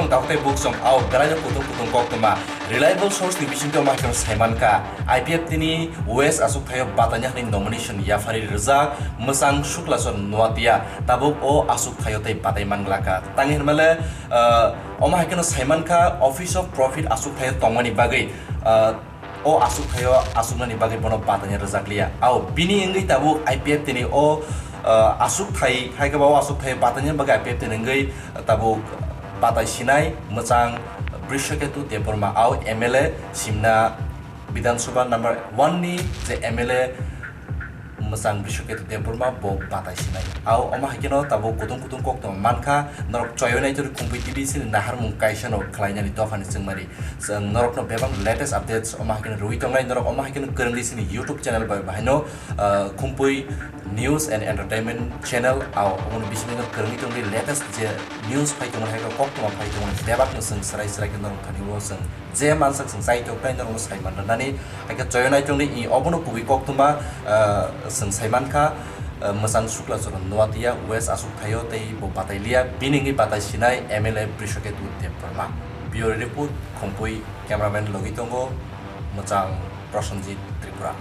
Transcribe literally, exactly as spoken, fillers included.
Tabuk tei bukchom ao belaino kutung kutung koktwma reliable source ni bisingtwi omo hai kheno saimankha, I P F T ni West achukthaio bataini hakni nomination yaphari rijak Mwchang Suklachar Noatia tabuk o achukthaio tei batai manglakha. Tangwi hinmale, ah, omo hai kheno saimankha Office of Profit achukthaio tongmani bagwi, ah, o achukthaio achuknani bagwi bono bataini rwjakliya. Ao bini wngwi tabuk I P F T ni o, ah, achukthai hai khe ba o achukthai bataini bagwi I P F T ni wngwi tabuk batai sinai Mwchang Brishaketu Debbarma, ao M L A Simna Bidhan Sabha number one ni je M L A Mwchang Brishaketu Debbarma bo batai sinai. Ao omo hai kheno tabuk kutung kutung koktwma mankha, norok choyo naitor Khumpui T V sini naharmung kaisa no khlainani dophani chwngmani. Chwng norokno bebak latest updates omo hai kheno rwui tongnai, norok omo hai kheno kwrwngwi sini YouTube channel bai bahaino, ah, Khumpui News and Entertainment Channel, ao omoni bisingo kwrwngwi tongwi latest je news phai tongmani hai khe koktwma phai tongmani bebakno chwng swrai swrai khe norok thani o chwng je mansak chwng chai tok tai norokno sai man rwnani. Hai khe choyo nai tongwi i obono kubui koktwma, ah, chwng sai mankha, ah, Mwchang Suklachar Noatia West achukthaio tei bo batai liya, bini wngwi batai sinai M L A Brishaketu Debbarma. Bureau report, Khumpui, cameraman logi tongo Mwchang Prasanjit Tripura.